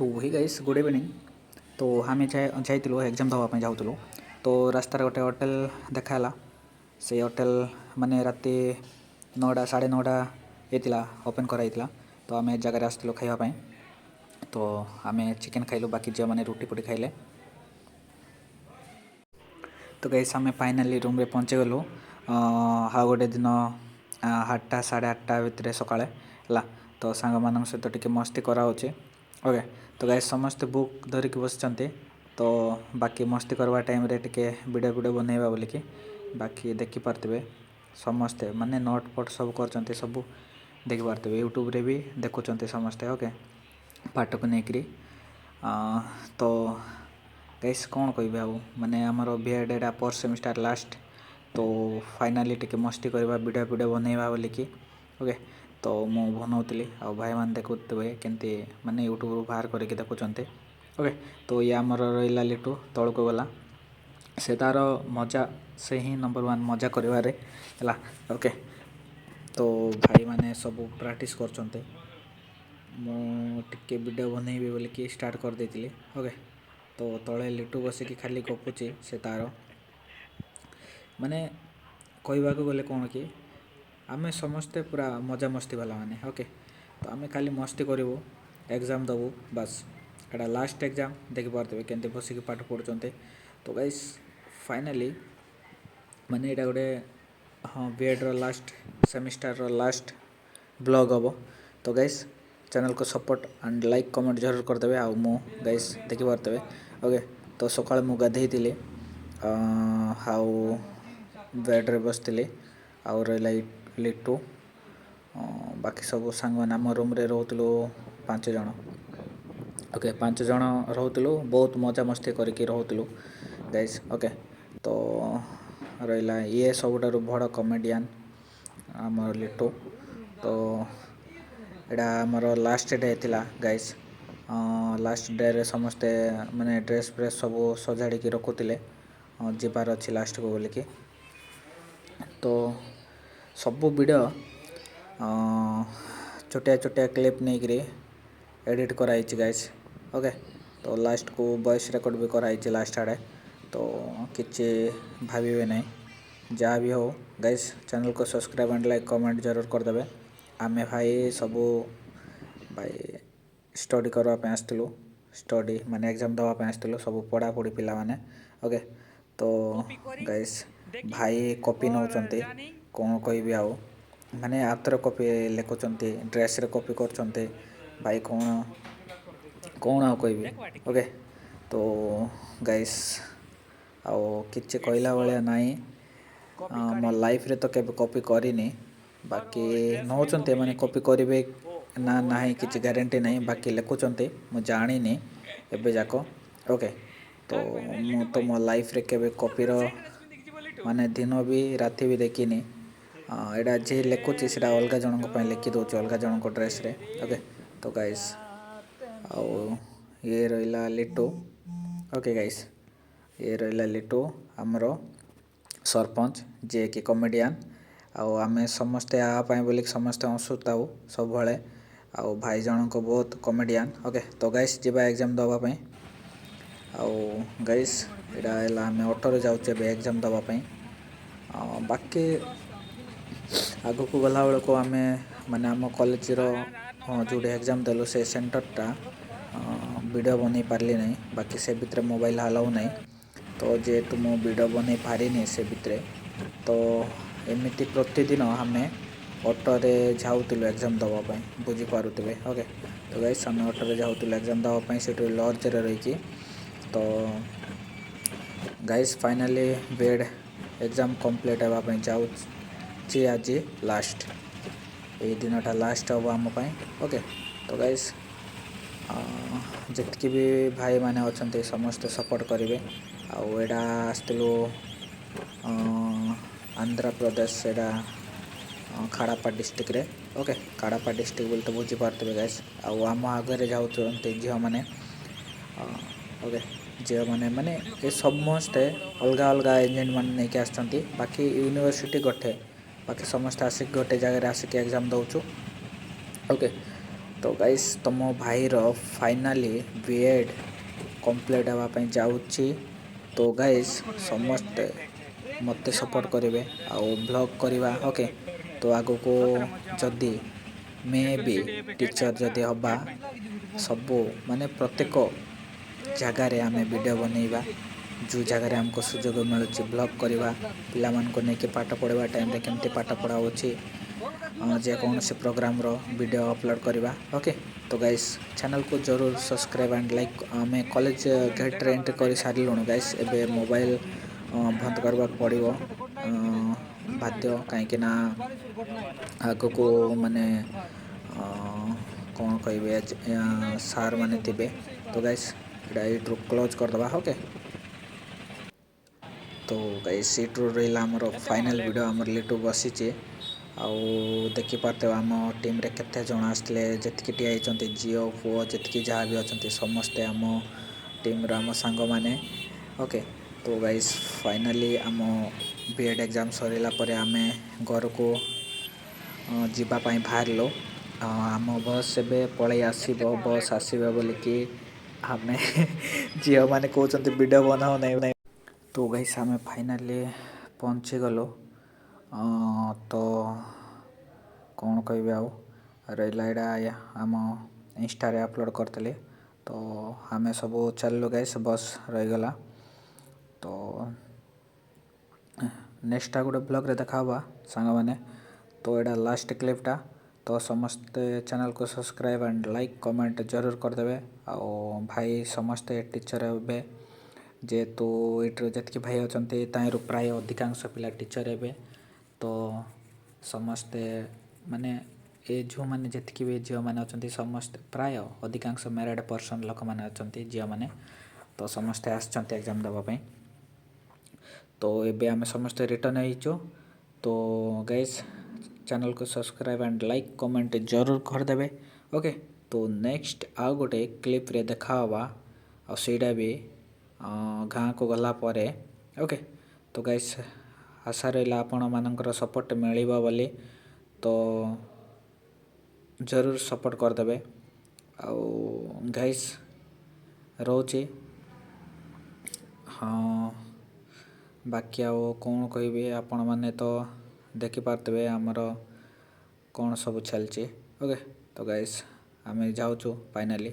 ତ ହେ guys, good evening. ତ ଆମେ ଯାଇଥିଲୁ, ଏକ୍ଜାମ୍ ଦେବା ପାଇଁ ଯାଉଥିଲୁ। ତ ରାସ୍ତାରେ ଗୋଟେ ହୋଟେଲ ଦେଖା ହେଲା। ସେଇ ହୋଟେଲ ମାନେ ରାତି 9ଟା 9:30 ହେଇଥିଲା, ଓପେନ୍ କରାହେଇଥିଲା। ତ ଆମେ ଏ ଜାଗାରେ ଆସିଥିଲୁ ଖାଇବା ପାଇଁ। ତ ଆମେ ଚିକେନ୍ ଖାଇଲୁ, ବାକି ଝିଅମାନେ ରୁଟି ଫୁଟି ଖାଇଲେ। ତ ଗାଇସ୍, ଆମେ ଫାଇନାଲି ରୁମ୍ରେ ପହଞ୍ଚିଗଲୁ ଆଉ ଗୋଟେ ଦିନ 8ଟା 8:30 ଭିତରେ ସକାଳେ ହେଲା। ତ ସାଙ୍ଗମାନଙ୍କ ସହିତ ଟିକେ ମସ୍ତି କରାହେଉଛି। ଓକେ, ତ ଗାଇସ୍, ସମସ୍ତେ ବୁକ୍ ଧରିକି ବସିଛନ୍ତି। ତ ବାକି ମସ୍ତି କରିବା ଟାଇମ୍ରେ ଟିକେ ଭିଡ଼ିଓ ଫିଡ଼ିଓ ବନେଇବା ବୋଲିକି। ବାକି ଦେଖିପାରୁଥିବେ, ସମସ୍ତେ ମାନେ ନୋଟ୍ ଫୋଟ୍ ସବୁ କରୁଛନ୍ତି, ସବୁ ଦେଖିପାରୁଥିବେ, ୟୁଟ୍ୟୁବରେ ବି ଦେଖୁଛନ୍ତି ସମସ୍ତେ। ଓକେ, ପାଠକୁ ନେଇକିରି। ତ ଗାଇସ୍, କ'ଣ କହିବି ଆଉ? ମାନେ ଆମର ବି ଏଡ଼୍ ଏଇଟା ଫୋର୍ଥ ସେମିଷ୍ଟାର ଲାଷ୍ଟ। ତ ଫାଇନାଲି ଟିକେ ମସ୍ତି କରିବା, ଭିଡ଼ିଓ ଫିଡ଼ିଓ ବନେଇବା ବୋଲିକି। ଓକେ, ତ ମୁଁ ବନଉଥିଲି ଆଉ ଭାଇମାନେ ଦେଖୁଥିବେ କେମିତି ମାନେ ୟୁଟ୍ୟୁବରୁ ବାହାର କରିକି ଦେଖୁଛନ୍ତି। ଓକେ, ତ ଇଏ ଆମର ରହିଲା ଲିଟୁ, ତଳକୁ ଗଲା। ସେ ତାର ମଜା, ସେ ହିଁ ନମ୍ବର ୱାନ୍ ମଜା କରିବାରେ ହେଲା। ଓକେ, ତ ଭାଇମାନେ ସବୁ ପ୍ରାକ୍ଟିସ୍ କରୁଛନ୍ତି। ମୁଁ ଟିକେ ଭିଡ଼ିଓ ବନେଇବି ବୋଲିକି ଷ୍ଟାର୍ଟ କରିଦେଇଥିଲି। ଓକେ, ତ ତଳେ ଲିଟୁ ବସିକି ଖାଲି ଗପୁଛି। ସେ ତାର ମାନେ କହିବାକୁ ଗଲେ କ'ଣ କି ଆମେ ସମସ୍ତେ ପୁରା ମଜାମସ୍ତି ବାଲା ମାନେ। ଓକେ, ତ ଆମେ ଖାଲି ମସ୍ତି କରିବୁ, ଏକ୍ଜାମ୍ ଦେବୁ, ବାସ୍। ଏଇଟା ଲାଷ୍ଟ ଏକ୍ଜାମ୍। ଦେଖିପାରୁଥିବେ କେମିତି ବସିକି ପାଠ ପଢ଼ୁଛନ୍ତି। ତ ଗାଇସ୍, ଫାଇନାଲି ମାନେ ଏଇଟା ଗୋଟେ, ହଁ, ବି ଏଡ଼୍ର ଲାଷ୍ଟ ସେମିଷ୍ଟାରର ଲାଷ୍ଟ ବ୍ଲଗ୍ ହେବ। ତ ଗାଇସ୍, ଚ୍ୟାନେଲ୍କୁ ସପୋର୍ଟ ଆଣ୍ଡ ଲାଇକ୍, କମେଣ୍ଟ ଜରୁର କରିଦେବେ। ଆଉ ମୁଁ ଗାଇସ୍, ଦେଖିପାରୁଥିବେ। ଓକେ, ତ ସକାଳେ ମୁଁ ଗାଧେଇଥିଲି ଆଉ ବେଡ଼୍ରେ ବସିଥିଲି। ଆଉ ରହିଲା ଲିଟୁ, ବାକି ସବୁ ସାଙ୍ଗମାନେ। ଆମ ରୁମ୍ରେ ରହୁଥିଲୁ ପାଞ୍ଚ ଜଣ। ଓକେ, ପାଞ୍ଚ ଜଣ ରହୁଥିଲୁ, ବହୁତ ମଜାମସ୍ତି କରିକି ରହୁଥିଲୁ ଗାଇସ୍। ଓକେ, ତ ରହିଲା ଇଏ ସବୁଠାରୁ ବଡ଼ କମେଡ଼ିଆନ୍ ଆମର ଲିଟୁ। ତ ଏଇଟା ଆମର ଲାଷ୍ଟ ଡେ ଥିଲା ଗାଇସ୍। ଲାଷ୍ଟ ଡେରେ ସମସ୍ତେ ମାନେ ଡ୍ରେସ୍ ଫ୍ରେସ୍ ସବୁ ସଜାଡ଼ିକି ରଖୁଥିଲେ, ଯିବାର ଅଛି ଲାଷ୍ଟକୁ ବୋଲିକି। ତ ସବୁ ଭିଡ଼ିଓ ଛୋଟିଆ ଛୋଟିଆ କ୍ଲିପ୍ ନେଇକିରି ଏଡ଼ିଟ୍ କରାହେଇଛି ଗାଇସ୍। ଓକେ, ତ ଲାଷ୍ଟକୁ ଭଏସ୍ ରେକର୍ଡ଼ ବି କରାହେଇଛି ଲାଷ୍ଟ ଆଡ଼େ। ତ କିଛି ଭାବିବେ ନାହିଁ, ଯାହା ବି ହଉ। ଗାଇସ୍, ଚ୍ୟାନେଲ୍କୁ ସବସ୍କ୍ରାଇବ୍ ଆଣ୍ଡ ଲାଇକ୍, କମେଣ୍ଟ ଜରୁର କରିଦେବେ। ଆମେ ଭାଇ ସବୁ ଭାଇ ଷ୍ଟଡ଼ି କରିବା ପାଇଁ ଆସିଥିଲୁ, ଷ୍ଟଡ଼ି ମାନେ ଏକ୍ଜାମ୍ ଦେବା ପାଇଁ ଆସିଥିଲୁ, ସବୁ ପଢ଼ାପଢ଼ି ପିଲାମାନେ। ଓକେ, ତ ଗାଇସ୍, ଭାଇ କପି ନେଉଛନ୍ତି। କ'ଣ କହିବି ଆଉ? ମାନେ ହାତରେ କପି ଲେଖୁଛନ୍ତି, ଡ୍ରେସ୍ରେ କପି କରୁଛନ୍ତି। ଭାଇ, କ'ଣ କ'ଣ ଆଉ କହିବି? ଓକେ, ତ ଗାଇସ୍, ଆଉ କିଛି କହିଲା ଭଳିଆ ନାହିଁ। ମୋ ଲାଇଫ୍ରେ ତ କେବେ କପି କରିନି। ବାକି ନେଉଛନ୍ତି ଏମାନେ, କପି କରିବେ ନା ନାହିଁ କିଛି ଗ୍ୟାରେଣ୍ଟି ନାହିଁ। ବାକି ଲେଖୁଛନ୍ତି, ମୁଁ ଜାଣିନି ଏବେ ଯାକ। ଓକେ, ତ ମୁଁ ତ ମୋ ଲାଇଫ୍ରେ କେବେ କପିର ମାନେ ଦିନ ବି ରାତି ବି ଦେଖିନି। ଏଇଟା ଯିଏ ଲେଖୁଛି, ସେଇଟା ଅଲଗା ଜଣଙ୍କ ପାଇଁ ଲେଖି ଦେଉଛି, ଅଲଗା ଜଣଙ୍କ ଡ୍ରେସ୍ରେ। ଓକେ, ତ ଗାଇସ୍, ଆଉ ଇଏ ରହିଲା ଲିଟୁ। ଓକେ ଗାଇସ୍, ଇଏ ରହିଲା ଲିଟୁ, ଆମର ସରପଞ୍ଚ, ଯିଏକି କମେଡ଼ିଆନ୍। ଆଉ ଆମେ ସମସ୍ତେ ଆ ପାଇଁ ବୋଲିକି ସମସ୍ତେ ହସୁଥାଉ ସବୁବେଳେ। ଆଉ ଭାଇ ଜଣଙ୍କ ବହୁତ କମେଡ଼ିଆନ୍। ଓକେ, ତ ଗାଇସ୍, ଯିବା ଏକ୍ଜାମ୍ ଦେବା ପାଇଁ। ଆଉ ଗାଇସ୍, ଏଇଟା ହେଲା ଆମେ ଅଟୋରେ ଯାଉଛୁ ଏବେ ଏକ୍ଜାମ୍ ଦେବା ପାଇଁ। ଆଉ ବାକି ଆଗକୁ ଗଲାବେଳକୁ ଆମେ ମାନେ ଆମ କଲେଜର ଯେଉଁଠି ଏକ୍ଜାମ୍ ଦେଲୁ, ସେ ସେଣ୍ଟରଟା ଭିଡ଼ିଓ ବନେଇ ପାରିଲି ନାହିଁ। ବାକି ସେ ଭିତରେ ମୋବାଇଲ୍ ଆଲାଉ ନାହିଁ। ତ ଯେହେତୁ ମୁଁ ଭିଡ଼ିଓ ବନେଇ ପାରିନି ସେ ଭିତରେ। ତ ଏମିତି ପ୍ରତିଦିନ ଆମେ ଅଟୋରେ ଯାଉଥିଲୁ ଏକ୍ଜାମ୍ ଦେବା ପାଇଁ, ବୁଝିପାରୁଥିବେ। ଓକେ, ତ ଗାଇସ୍, ଆମେ ଅଟୋରେ ଯାଉଥିଲୁ ଏକ୍ଜାମ୍ ଦେବା ପାଇଁ, ସେଠୁ ଲଜ୍ରେ ରହିକି। ତ guys, finally B Ed exam complete ହେବା ପାଇଁ ଯାଉଛି। ଆଜି ଲାଷ୍ଟ, ଏଇ ଦିନଟା ଲାଷ୍ଟ ହେବ ଆମ ପାଇଁ। ଓକେ, ତ ଗାଇସ୍, ଯେତିକି ବି ଭାଇମାନେ ଅଛନ୍ତି, ସମସ୍ତେ ସପୋର୍ଟ କରିବେ। ଆଉ ଏଇଟା ଆସିଥିଲୁ ଆନ୍ଧ୍ରପ୍ରଦେଶ, ସେଇଟା ଖାଡ଼ାପା ଡିଷ୍ଟ୍ରିକ୍ଟରେ। ଓକେ, କାଡ଼ାପା ଡିଷ୍ଟ୍ରିକ୍ଟ ବୋଲି ତ ବୁଝିପାରୁଥିବେ ଗାଇସ୍। ଆଉ ଆମ ଆଗରେ ଯାଉଛନ୍ତି ଝିଅମାନେ। ଓକେ, ଝିଅମାନେ ମାନେ ଏ ସମସ୍ତେ ଅଲଗା ଅଲଗା ଏଜେଣ୍ଟ ମାନେ ନେଇକି ଆସିଛନ୍ତି। ବାକି ୟୁନିଭର୍ସିଟି ଗୋଟେ, ବାକି ସମସ୍ତେ ଆସିକି ଗୋଟେ ଜାଗାରେ ଆସିକି ଏକ୍ଜାମ୍ ଦେଉଛୁ। ଓକେ। ତ ଗାଇସ୍, ତମ ଭାଇର ଫାଇନାଲି ବି.ଏଡ଼୍ କମ୍ପ୍ଲିଟ୍ ହେବା ପାଇଁ ଯାଉଛି। ତ ଗାଇସ୍, ସମସ୍ତେ ମୋତେ ସପୋର୍ଟ କରିବେ ଆଉ ଭ୍ଲଗ୍ କରିବା। ଓକେ, ତ ଆଗକୁ ଯଦି ମେ ବି ଟିଚର୍ ଯଦି ହେବା, ସବୁ ମାନେ ପ୍ରତ୍ୟେକ ଜାଗାରେ ଆମେ ଭିଡ଼ିଓ ବନେଇବା। ଯେଉଁ ଜାଗାରେ ଆମକୁ ସୁଯୋଗ ମିଳୁଛି, ଭ୍ଲଗ୍ କରିବା। ପିଲାମାନଙ୍କୁ ନେଇକି ପାଠ ପଢ଼ିବା ଟାଇମ୍ରେ କେମିତି ପାଠ ପଢ଼ା ହେଉଛି, ଯେକୌଣସି ପ୍ରୋଗ୍ରାମର ଭିଡ଼ିଓ ଅପଲୋଡ଼ କରିବା। ଓକେ, ତ ଗାଇସ୍, ଚ୍ୟାନେଲକୁ ଜରୁର ସବସ୍କ୍ରାଇବ୍ ଆଣ୍ଡ ଲାଇକ୍। ଆମେ କଲେଜ ଗେଟ୍ରେ ଏଣ୍ଟ୍ରି କରିସାରିଲୁଣୁ ଗାଇସ୍। ଏବେ ମୋବାଇଲ ବନ୍ଦ କରିବାକୁ ପଡ଼ିବ ବାଧ୍ୟ, କାହିଁକି ନା ଆଗକୁ ମାନେ କ'ଣ କହିବେ, ସାର୍ ମାନେ ଥିବେ। ତ ଗାଇସ୍, ଏଇଟା ଏଇଠୁ କ୍ଲୋଜ୍ କରିଦେବା। ଓକେ, ତ ଗାଇସ୍, ଏଇଠୁ ରହିଲା ଆମର ଫାଇନାଲ୍ ଭିଡ଼ିଓ। ଆମର ଲିଟୁ ବସିଛି ଆଉ ଦେଖିପାରୁଥିବେ ଆମ ଟିମ୍ରେ କେତେ ଜଣ ଆସିଥିଲେ। ଯେତିକି ଠିଆ ହେଇଛନ୍ତି, ଝିଅ ପୁଅ ଯେତିକି ଯାହା ବି ଅଛନ୍ତି, ସମସ୍ତେ ଆମ ଟିମ୍ର ଆମ ସାଙ୍ଗମାନେ। ଓକେ, ତ ଗାଇସ୍, ଫାଇନାଲି ଆମ ବି.ଏଡ଼୍ ଏକ୍ଜାମ୍ ସରିଲା ପରେ ଆମେ ଘରକୁ ଯିବା ପାଇଁ ବାହାରିଲୁ। ଆମ ବସ୍ ଏବେ ପଳେଇ ଆସିବ। ବସ୍ ଆସିବ ବୋଲିକି ଆମେ ଝିଅମାନେ କହୁଛନ୍ତି, ଭିଡ଼ିଓ ବନାଅ ନାହିଁ। ତ ଗାଇସ୍, ଆମେ ଫାଇନାଲି ପହଞ୍ଚିଗଲୁ। ତ କ'ଣ କହିବି ଆଉ ରହିଲା, ଏଇଟା ଆମ ଇନଷ୍ଟାରେ ଅପଲୋଡ଼ କରିଥିଲି। ତ ଆମେ ସବୁ ଚାଲିଲୁ ଗାଇସ୍, ବସ୍ ରହିଗଲା। ତ ନେକ୍ସଟ ଆଉ ଗୋଟେ ଭ୍ଲଗ୍ରେ ଦେଖା ହେବା ସାଙ୍ଗମାନେ। ତ ଏଇଟା ଲାଷ୍ଟ କ୍ଲିପ୍ଟା। ତ ସମସ୍ତେ ଚ୍ୟାନେଲକୁ ସବସ୍କ୍ରାଇବ୍ ଆଣ୍ଡ ଲାଇକ୍, କମେଣ୍ଟ ଜରୁର କରିଦେବେ। ଆଉ ଭାଇ ସମସ୍ତେ ଟିଚର୍ ହେବେ, ଯେହେତୁ ଏଇଠିର ଯେତିକି ଭାଇ ଅଛନ୍ତି, ତାହିଁରୁ ପ୍ରାୟ ଅଧିକାଂଶ ପିଲା ଟିଚର୍ ହେବେ। ତ ସମସ୍ତେ ମାନେ ଏ ଝିଅମାନେ, ଯେତିକି ବି ଝିଅମାନେ ଅଛନ୍ତି, ସମସ୍ତେ ପ୍ରାୟ ଅଧିକାଂଶ ମ୍ୟାରେଡ଼୍ ପର୍ସନ୍ ଲୋକମାନେ ଅଛନ୍ତି, ଝିଅମାନେ। ତ ସମସ୍ତେ ଆସିଛନ୍ତି ଏକ୍ଜାମ୍ ଦେବା ପାଇଁ। ତ ଏବେ ଆମେ ସମସ୍ତେ ରିଟର୍ନ ହେଇଛୁ। ତ ଗାଇସ୍, ଚ୍ୟାନେଲକୁ ସବସ୍କ୍ରାଇବ୍ ଆଣ୍ଡ ଲାଇକ୍, କମେଣ୍ଟ ଜରୁର କରିଦେବେ। ଓକେ, ତ ନେକ୍ସଟ ଆଉ ଗୋଟେ କ୍ଲିପ୍ରେ ଦେଖା ହେବା, ଆଉ ସେଇଟା ବି ଗାଁକୁ ଗଲା ପରେ। ଓକେ, ତ ଗାଇସ୍, ଆଶା ରହିଲା ଆପଣମାନଙ୍କର ସପୋର୍ଟ ମିଳିବ ବୋଲି। ତ ଜରୁର ସପୋର୍ଟ କରିଦେବେ। ଆଉ ଗାଇସ୍, ରହୁଛି। ହଁ, ବାକି ଆଉ କ'ଣ କହିବି? ଆପଣମାନେ ତ ଦେଖିପାରୁଥିବେ ଆମର କ'ଣ ସବୁ ଚାଲିଛି। ଓକେ, ତ ଗାଇସ୍, ଆମେ ଯାଉଛୁ ଫାଇନାଲି।